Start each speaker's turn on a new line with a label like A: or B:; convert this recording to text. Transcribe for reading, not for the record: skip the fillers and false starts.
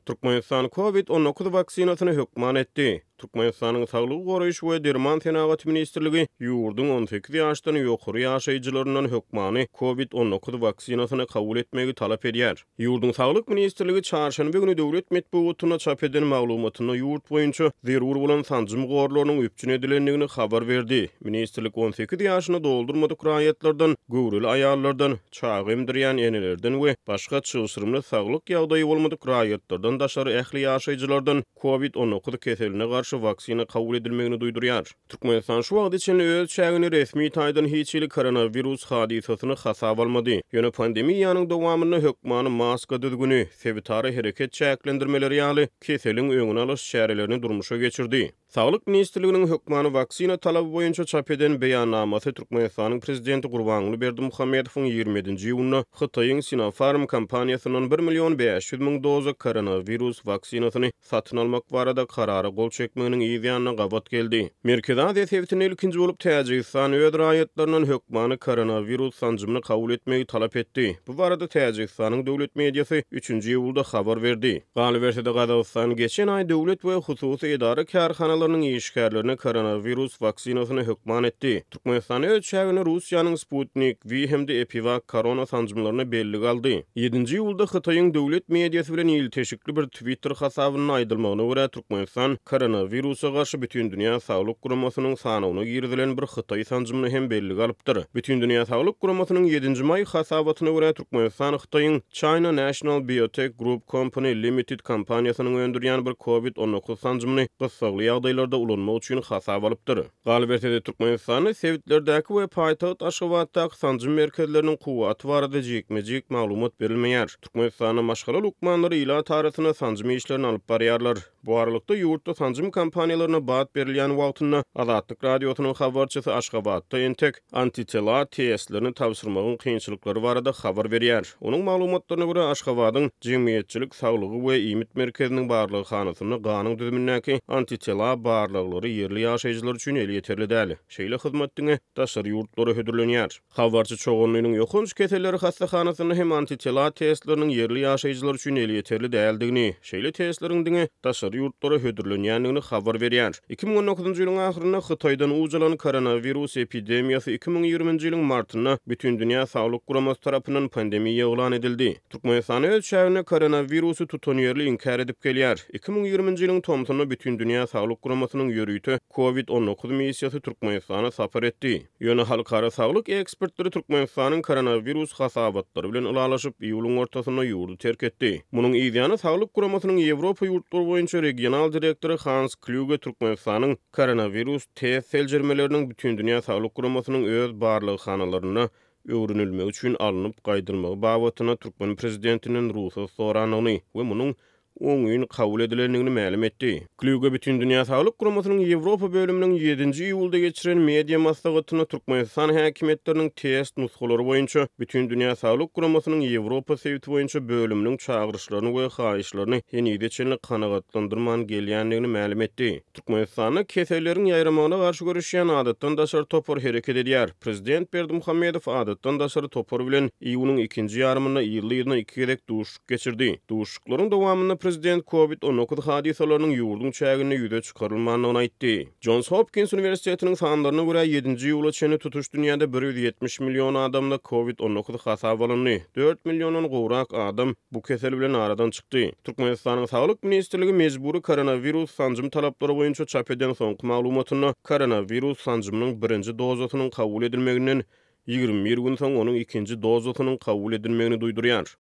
A: Türkmenistan Covid 19 waksinasyny hökman etdi. Türkmenistanyň Saglygy goraýyş we derman senagaty ministrligi ýurduň 18 ýaşdan ýokary ýaşaýjylaryndan hökmany Covid 19 waksinasyny kabul etmegi talap edýär. Ýurduň Saglyk ministrligi çarşenbe güni döwlet metbugatynda çap eden maglumatynda ýurt boýunça zerur bolan sanjym gorlarynyň üpjün edilendigini habar berdi. Ministrlik 18 ýaşyny doldurmadyk raýatlardan, göwreli aýallardan, çaga emdirýän enelerden we başga çylşyrymly saglyk ýagdaýy bolmadyk raýatlardan daşary ähli ýaşaýjylardan Covid 19 keseline garşy waksina kabul edilmegini duýdurýar. Türkmenistan şu wagta çenli öz çäginde resmi taýdan hiç hili koronawirus hadysasyny hasaba almady. Ýöne pandemiýanyň dowamynda hökmany maska düzgüni, sebitara hereket çäklendirmeleri ýaly keseliň öňüni alyş çärelerini durmuşa geçirdi. Saglyk ministrliginiň hökmany waksina talaby boýunça çap eden beýannamasy Türkmenistanyň Prezidenti Gurbanguly Berdimuhamedowyň 27-nji iýunda Hytaýyň Sinopharm kompaniýasyndan bir million 500 müň doza koronawirus waksinasyny satyn almak barada karara gol çekmeginiň yz ýanyna gabat geldi. Merkezi Aziýa sebitinde ilkinji bolup Täjigistan öz raýatlaryndan hökmany koronawirus sanjymyny kabul etmegi talap etdi. Bu barada Täjigistanyň döwlet mediasy üçünji iýulda habar berdi. Galyberse-de, Gazagystan geçen aý döwlet we hususy edara-kärhanalarynyň işgärlerine koronawirus waksinasyny hökman etdi. Türkmenistan öz çäginde Russiýanyň Sputnik V hem-de EpiVak korona sanjymlaryna bellik aldy. Ýedinji iýulda Hytaýyň döwlet mediasy bilen ilteşikli bir Twitter hasabynda aýdylmagyna görä, Türkmenistan koronawirusa garşy Bütindünýä Saglyk Guramasynyň sanawyna girizilen bir hytaý sanjymyny hem bellige alypdyr. Bütindünýä Saglyk Guramasynyň ýedinji maý hasabatyna görä, Türkmenistan Hytaýyň China National Biotec Group Company Limited kompaniýasynyň öndürýän bir Covid 19 sanjymyny gyssagly ýagdaýlarda ulanmak üçin hasaba alypdyr. Galyberse-de, Türkmenistanda sebitlerdäki we paýtagt Aşgabatdaky sanjym merkezleriniň kuwwaty barada jikme-jik maglumat berilmeýär. Türkmenistanda maşgala lukmanlary ilat arasynda sanjym işlerini alyp barýarlar. Bu aralykda, ýurtda sanjym kampaniýalaryna bat berilýän wagtynda, Azatlyk Radiosynyň habarçysy Aşgabatda entek antitela testlerini tabşyrmagyň kynçylyklary barada habar berýär. Onuň maglumatlaryna görä, Aşgabadyň Jemgyýetçilik saglygy we iýmit merkeziniň barlaghanasynda ganyň düzümindäki antitela barlaglary ýerli ýaşaýjylar üçin elýeterli däl. Şeýle hyzmat diňe daşary ýurtlara hödürlenýär. Habarçy Çoganlynyň ýokanç keselleri hassahanasynda hem antitela testleriniň ýerli ýaşaýjylar üçin elýeterli däldigini, şeýle testleriň diňe daşary ýurtlara hödürlenýändigini habar berýär. 2019-njy ýylyň ahyrynda Hytaýdan uç alan koronawirus epidemiýasy 2020-nji ýylyň martynda Bütindünýä Saglyk Guramasy tarapyndan pandemiýa yglan edildi. Türkmenistan öz çäginde koronawirusy tutanýerli inkär edip gelýär. 2020-nji ýylyň tomsunda Bütindünýä Saglyk Guramasynyň ýörite Covid 19 missiýasy Türkmenistana sapar etdi. Ýöne halkara saglyk ekspertleri Türkmenistanyň koronawirus hasabatlary bilen ylalaşyp, iýulyň ortasynda ýurdy terk etdi. Munuň yzýany Saglyk guramasynyň Ýewropa ýurtlary boýunça regional direktory Hans Klýuge Türkmenistanyň koronawirus test seljermeleriniň Bütindünýä Saglyk Guramasynyň öz barlaghanalarynda öwrenilmegi üçin alnyp gaýdylmagy babatynda türkmen prezidentinden rugsat sorandygyny we munuň oňyn kabul edilendigini mälim etdi. Klýuge Bütindünýä Saglyk Guramasynyň Ýewropa bölüminiň ýedinji iýulda geçiren media maslahatynda Türkmenistan häkimiýetleriniň test nusgalary boýunça Bütindünýä Saglyk Guramasynyň Ýewropa sebiti boýunça bölüminiň çagyryşlaryny we haýyşlaryny henize çenli kanagatlandyrman gelýändigini mälim etdi. Türkmenistanda keselleriň ýaýramagyna garşy göreşýän adatdan daşary topar hereket edýär. Prezident Berdimuhamedow adatdan daşary topar bilen iýunyň ikinji ýarymynda yzly-yzyna iki gezek duşuşyk geçirdi. Duşuşyklaryň dowamynda prezident Covid 19 hadysalarynyň ýurduň çäginde ýüze çykarylmandygyny aýtdy. Jons Hopkins uniwersitetiniň sanlaryna görä, ýedinji iýula çenli tutuş dünýäde 170 million adamda Covid 19 hasaba alyndy. Dört milliondan gowrak adam bu kesel bilen aradan çykdy. Türkmenistanyň Saglyk ministrligi mejbury koronawirus sanjym talaplary boýunça çap eden soňky maglumatynda koronawirus sanjymynyň birinji dozasynyň kabul edilmeginden 21 gün soň onuň ikinji dozasynyň kabul edilmegini duýdurýar.